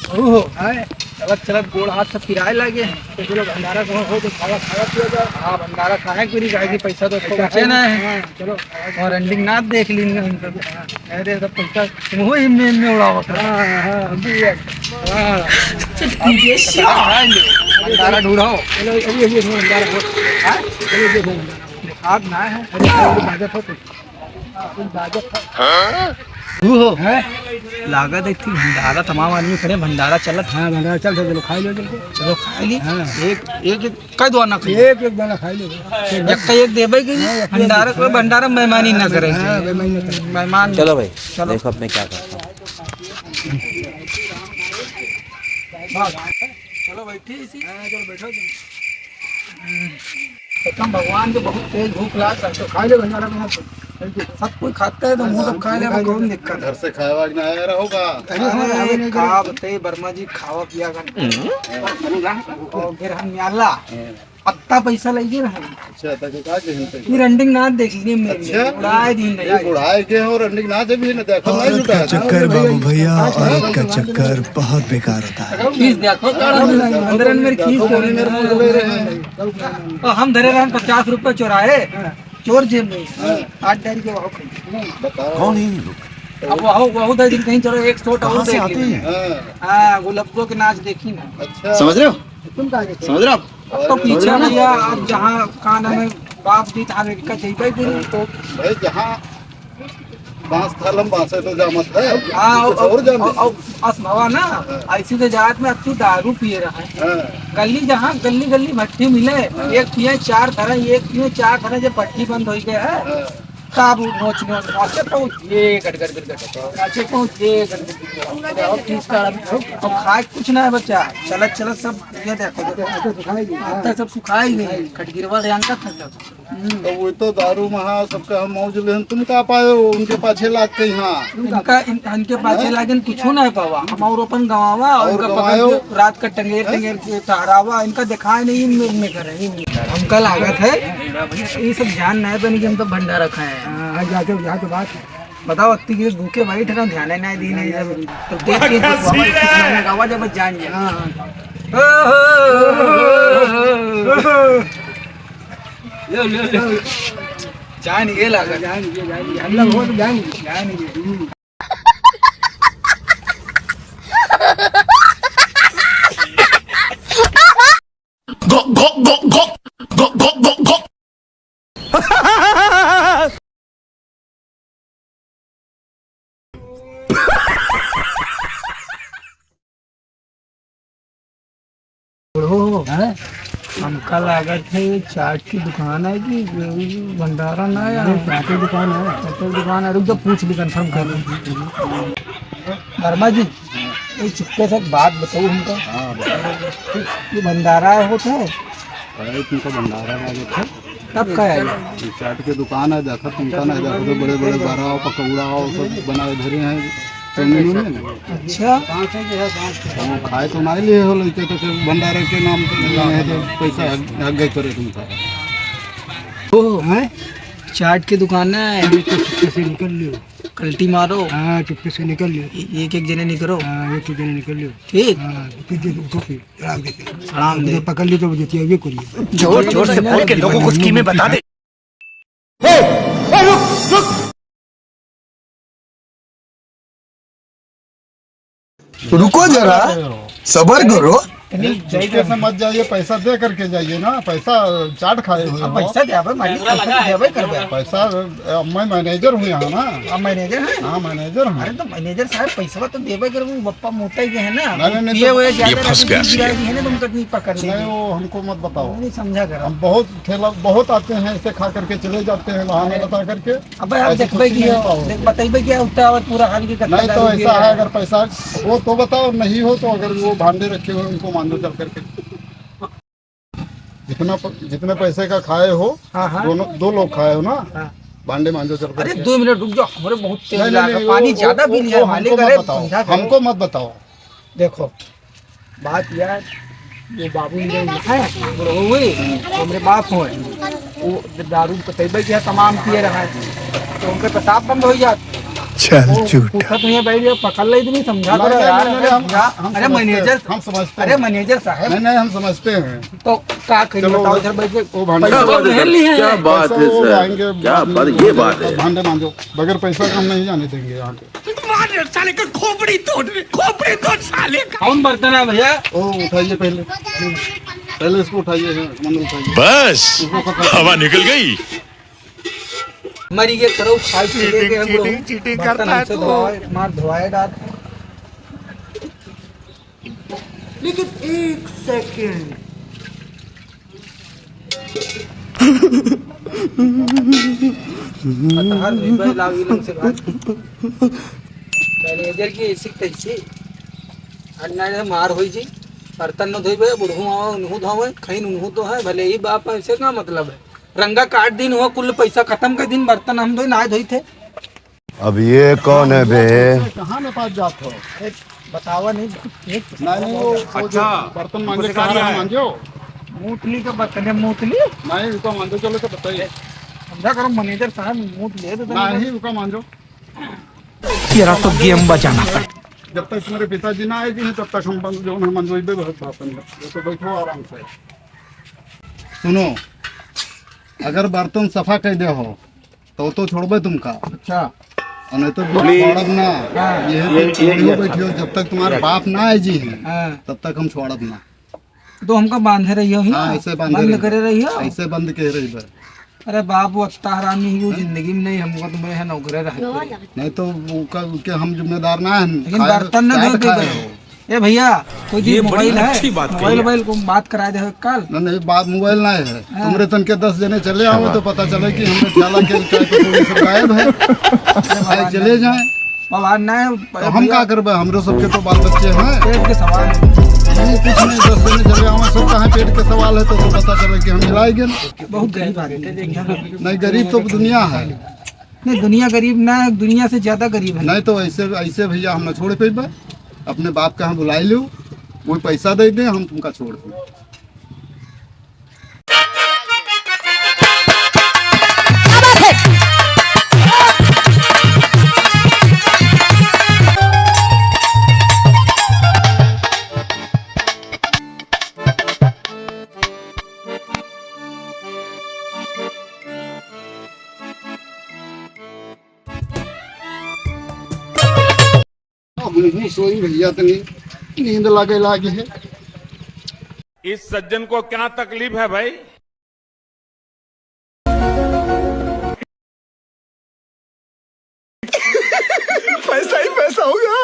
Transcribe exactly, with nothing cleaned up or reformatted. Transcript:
ओहो, हैं? चलत चलत गोड़ हाथ सब पिराए लागे। तो चलो भंडारा को हो तो खावा खावा पिया जाए। हाँ, भंडारा खाए के पड़ी, काहे कि पैसा तो उसको बचे ना है। हाँ, चलो। और एंडिंग ना देख ली हम सब। अरे, सब पैसा मुँह ही में, में उड़ावत है। हाँ, हाँ, हम भी ये। हाँ। भंडारा ढूंढो। चलो, अभी, अभी, अभी भंडारा हो। हाँ? चलो, देखो भंडारा हो। आप ना है। अरे, अरे, बाजत हो तो। कुछ बाजत हो। हाँ? तू हो? हैं? लागत है कि भंडारा, तमाम आदमी खड़े, भंडारा चलत। हाँ, भंडारा चलत, चलो, खाई लो, चलो। चलो, खाई ली। हाँ। एक, एक, एक कई दो आना खाई। एक, एक दाना खाई लो। एक का एक देबे कि नहीं? हाँ, एक भंडारा एक को, भंडारा मेहमानी ना करे। हाँ, मेहमानी ना करे। मेहमान। चलो भाई, चलो। देखो अब मैं क्या करता हूँ। चलो बैठे इसी। हाँ, चलो बैठो तुम। एकदम भगवान के बहुत तेज भूख लाग, सब तो खा ले भंडारा में। सब कोई खाता है तो मुँह सब खा ले, अब कौन दिक्कत है? घर से खाए वाला ना आया रहोगा। अरे, अरे, अरे, का बताइए, वर्मा जी खावा पिया का। हम्म। और फिर हम याला। हाँ। अत्ता पैसा लगे रहा। अच्छा, तो का के हम पैसा? फिर एंडिंग ना देख लिए मेरी। अच्छा। उड़ाए दिन ये नहीं। उड़ाए के और एंडिंग ना जब ये ना देखो, नहीं औरत लुटा का है। चक्कर बाबू भैया, औरत का चक्कर बहुत बेकार होता है। खींच दिया, खोल काढ़ा। अंदर अंदर खींच देखो, दो। मेरे मुंह में रहे हैं। तो हम धरे रहे पचास रुपये चुराए, चोर जेब में। हाँ। आठ डाल के वहाँ पे। बताओ। कौन है ये लोग? अब वहाँ, वहाँ दे दिन कहीं चलो, एक सौ कहाँ से आते हैं? हाँ। हाँ, गुलब्बो के नाच देखी ना। अच्छा। समझ रहे हो? तुम कहाँ गए थे? समझ रहे हो आप? अब तो पीछे भैया, अब जहाँ का नाम है, बाप जी, तहाँ इनका जइबे करी। तो भाई, जहाँ बांस थालम बांसे तो जामत है। हाँ, कुछ और, और जान और, दे। और असमवा ना, हाँ। ऐसी तो जात में अब तू दारू पिए रहा है। हाँ। गली जहाँ, गली गली भट्टी मिले, हाँ। एक पिए चार धरे, एक पिए चार धरे, जब भट्टी बंद हो गया है, हाँ। तब नोच नोच, नोचे पहुँच, ये गट गट गट गट, नोचे पहुँच, ये गट गट गट गट। और किस कारण? अब खाए कुछ ना है बच्चा, चलत चलत सब ये देखो, देखो, देखो, सुखाई गई। अब तक सब सुखाई गई, खटगिरवा रे अंका थक जाता। हम्म। तो वो तो दारू महा सबका हम मौज लेहन, तुम का पाए हो? उनके पाछे लाग के यहाँ। इनका, इन-, इनके पाछे हैं? लागे न कुछो ना पावा। हम और अपन गवावा और और इनका पकड़ गवायो। के रात का टंगेर, हैं? टंगेर के टहरावा, इनका दिखाए नहीं, इनमें, इनमें करे, इनमें करे। हमका लागत है, ये सब जान ना है, तो नहीं कि हम तो भंडारा खाए हैं। हाँ, जाके, जाके बात है। बताओ, अत्ती के भूखे बैठ रहा, ध्यान ही नहीं दी नहीं जब। तो देख के वाह, सीन है। गावा जब जान गया। हाँ, हाँ। ओ, हो, हो, हो, हो, हो। ले, ले, ले। जान ये लगा। जान ये, जान ये। हम लोग हो तो जान ये। जान ये। हम्म। गो, गो, गो, गो, गो, गो, गो, गो। बूढ़ो, हैं? हमका लागत है ये चाट की दुकान है कि भंडारा ना है? नहीं, चाट की दुकान है। चाट की दुकान है, रुक जा, पूछ ली, कंफर्म कर ली। वर्मा जी, ये चुपके से एक बात बताओ हमको। हाँ, बताओ। ये भंडारा होता है? अरे, तुमको भंडारा ना देखो। तब का है? ये चाट के दुकान है, देखो, तुमका नहीं देखो, तो बड़े बड़े बड़ा और पकौड़ा और सब बनाए धरे हैं चाउमीन में। अच्छा। वो खाए तो नहीं लिए हो, लेके तो फिर भंडारे के नाम पे नहीं है, तो पैसा हग, हग गए करे तुमका। ओ, हैं? चाट के दुकान है। ये तो चुपके से निकल लियो। कल्टी मारो। हाँ, चुपके से निकल लियो। ए-, एक एक जने निकलो। हाँ, एक एक जने निकल लियो। ठीक। हाँ, फिर देखो, फिर राम देखे। राम दे। पकड़ ली तो वो जतिया ये करिए। जोर जोर से बोल के लोगों को स्कीमें बता दे। हे, हे, रुक, रुक। रुको जरा, सबर करो। नहीं, चुपके से मत जाइए, पैसा दे करके जाइए ना, पैसा चाट खाए हुए अब हो। पैसा देबे, मालिक, पैसा तो देबे करबे। पैसा, अब मैं मैनेजर हूँ यहाँ ना। अब मैनेजर है? हाँ, मैनेजर हूँ। अरे तो मैनेजर साहब, पैसा तो देबे करबे, वो बप्पा मोटा ही है ना, नहीं, नहीं, नहीं, पिए तो हुए ज्यादा ये फंस रहते, गया। गिरा जी है ना, तुम कभी पकड़ नहीं, लेंगे। वो हमको मत बताओ। नहीं समझा कर। हम बहुत ठेला, बहुत आते हैं, ऐसे खा करके चले जाते हैं, बहाना बता करके। अबे आप ऐसे देखबे छुट्टी कि नहीं पाओगे। देख, बतइबे कि उतना और पूरा हाल की कट्टा नहीं तो दारू ऐसा पिए है, रहा। अगर पैसा हो तो बताओ, नहीं हो तो अगर वो भांडे रखे हुए उनको मांजो चल करके। जितना प-, जितने पैसे का खाए हो, हाँ, हाँ। दोनों, दो लोग खाए हो ना, हाँ। भांडे मांजो चल अरे करके। दो मिनट रुक जाओ, हमरे बहुत तेज नहीं, नहीं, लाग नहीं, रहा, पानी वो, ज्यादा वो, पी लिया वो है, मालिक, हमको मत अरे बताओ, समझा करो। हमको मत बताओ। देखो, बात यार, वो बाबू मेरे हैं, बुढ़ऊ हुई, वो मेरे बाप हुए, वो दारू बतइबे किया, तमाम पिए रहा है, तो उनके पेशाब बंद हो जात। चल, वो झूठा। पूछा तो ये भाई, ये पकड़ ले, इतनी समझा नहीं, करो नहीं, यार। नहीं, नहीं, हम, अरे, हम अरे, समझते हैं, मैनेजर, हम समझते अरे, हैं। मैनेजर साहब। नहीं, नहीं, हम समझते हैं। तो का करी, चलो, बताओ, वो, इधर बैठ के वो भांडे क्या बात है, सर? क्या बात पैसा है, वो सर? लाएंगे क्या बाद में, बात, ये बात है। भांडे मांजो, बगैर पैसा का हम नहीं जाने देंगे यहाँ के। मार साले का खोपड़ी तोड़, खोपड़ी तोड़ साले का। कौन बर्तन है भैया? ओ, उठाइए पहले, पहले इसको उठाइए, हाँ, मंदू उठाइए। बस, इसको पकड़। हवा निकल गई। मरी के करो, खाई पी के चीटिंग, हम लोग चीटिंग, चीटिंग बर्तन करता है हमसे तू। धोवाए, मार धोवाए डाल। लेकिन एक सेकंड। कटहर भी भाई लागी लंग से बात। मैनेजर की ऐसी तैसी। अन्ना ने मार होई जी। बर्तन न धोइबे, बुढ़ऊ आवा, उनहू धोवे, खैन उनहू तो है, भले ही बाप ऐसे का मतलब है। रंगा काट दिन हुआ, कुल पैसा खत्म कर दिन, बर्तन हम धोई, ना धोई थे। अब ये कौन है बे? कहाँ में पास जात हो? ए, बतावा नहीं, एक नहीं, नहीं, वो, वो जो अच्छा, बर्तन मांजे, उनसे कहाँ कहा रहा है? मांजे हो? मूतली के बर्तन है, मूतली। नहीं, उनका मांजो, चलो तो बताइए। समझा करो, मैनेजर साहब, मूत ले दो। नहीं, उनका मांजो। तेरा तो गेम बजाना पड़ेगा। जब तक तुम्हारे पिताजी ना आए जी, तब तक हम बंद, जो है, मंजोइबे बहुत बात है। ये तो बैठो आराम से। सुनो, अगर बर्तन सफा कर दे हो, तो, तो छोड़बे तुमका। अच्छा। और नहीं तो प्लीज। छोड़ब ना। हाँ। ये ये, तो ये, छोड़ियो ये। बैठियो, जब तक तुम्हारे बाप ना आए जी हैं, हाँ। तब तक हम छोड़ब ना। तो हमका बांधे रहियो ही हाँ, ना। ऐसे बांधे बंद रहियो। करे रहियो। ऐसे बंद के रहिबे। अरे बाप, वो अत्ता हरामी ही, वो जिंदगी में नहीं, हमको तुम्हें है नौकरे रहे। नहीं तो वो का, के हम जिम्मेदार ना हैं, लेकिन खाए, बर्तन न चाट धो खाए देबे। हो। ए भैया, कोई ये जी बड़ी मोबाइल है? अच्छी बात कही मोबाइल, है। मोबाइल को बात करा दे कल। नहीं, नहीं, बात मोबाइल ना है। हाँ। हमरे तन के दस जने चले आओ तो पता चले कि हमरे ख्याला के चाय पकौड़ी सब गायब है। अरे भगवान चले ना। जाएं। भगवान ना है, तो हम भैया। का करबे? हमरो सबके तो बाल बच्चे हैं। पेट के सवाल है। हम कुछ नहीं, दस जने चले आओ, सब कहाँ पेट के सवाल है, तो, तो पता चले कि हम हिलाए गए। बहुत गरीब आदमी है। नहीं, गरीब तो दुनिया है। नहीं, दुनिया गरीब ना है, दुनिया से ज्यादा गरीब है। नहीं तो ऐसे, ऐसे भैया हम ना छोड़ पेबे। अपने बाप के यहाँ बुलाई लो, कोई पैसा दे दे, हम तुमका छोड़ दें। हम भी सोई भैया, तनी नींद लागे लागे है। इस सज्जन को क्या तकलीफ है भाई? पैसा ही पैसा होगा।